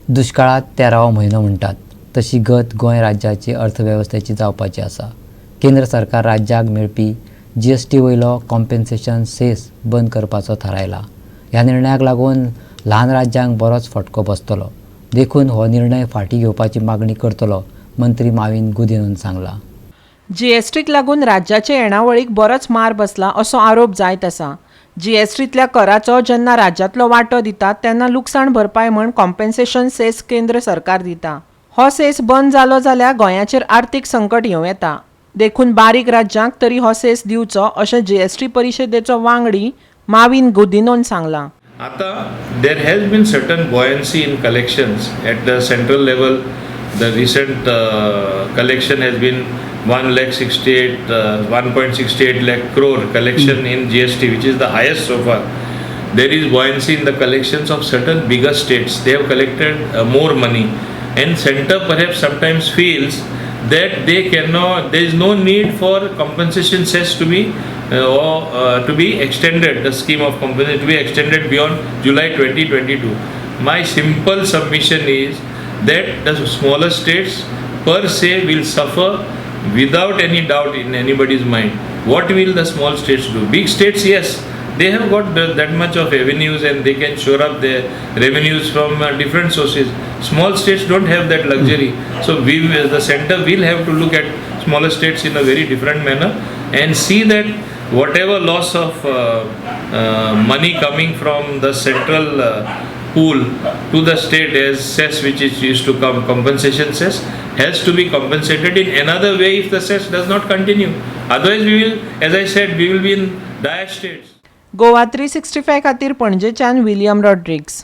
दुश्काळांत तेरावो म्हयनो म्हणटात तशी गत गोंय राज्याची अर्थवेवस्थेची जावपाची आसा. केंद्र सरकार राज्याक मेळपी जीएसटी वयलो कॉम्पेन्सेशन सेस बंद करपाचो थारायला. ह्या निर्णयाक लागून ल्हान राज्यांक बरोच फटको बसतलो, देखून हो निर्णय फाटीं घेवपाची मागणी करतलो, मंत्री माविन गुदिन्होन सांगलां. जीएसटीक लागून राज्याचे येणावळीक बरोच मार बसला असो आरोप जायत आसा. जीएसटींतल्या कराचो जेन्ना राज्यांतलो वांटो दितात तेन्ना लुकसाण भरपाय म्हूण कॉम्पेन्सेशन सेस केंद्र सरकार दिता. हो सेस बंद जालो जाल्यार गोंयाचेर आर्थीक संकट येवं येता. देखून बारीक राज्यांक तरी हो सेस दिवचो अशें जीएसटी परिशदेचो वांगडी माविन गुदिन्होन सांगलां. आता there has been certain buoyancy in collections at the central level. The recent collection has been 1 lakh 68, 1.68 lakh crore collection in GST, which is the highest so far. There is buoyancy in the collections of certain bigger states. They have collected more money, and center perhaps sometimes feels that they cannot. There is no need for compensation cess to be extended. The scheme of compensation to be extended beyond July 2022. My simple submission is that the smaller states per se will suffer without any doubt in anybody's mind. What will the small states do? Big states, yes, they have got that much of avenues and they can shore up their revenues from different sources. Small states don't have that luxury. So the center will have to look at smaller states in a very different manner and see that whatever loss of money coming from the central pool to the state as cess, which is used to come, compensation cess, has to be compensated in another way if the cess does not continue. Otherwise, we will, as I said, we will be in dire straits. Goa 365 खातीर पणजेच्यान William Rodrigues.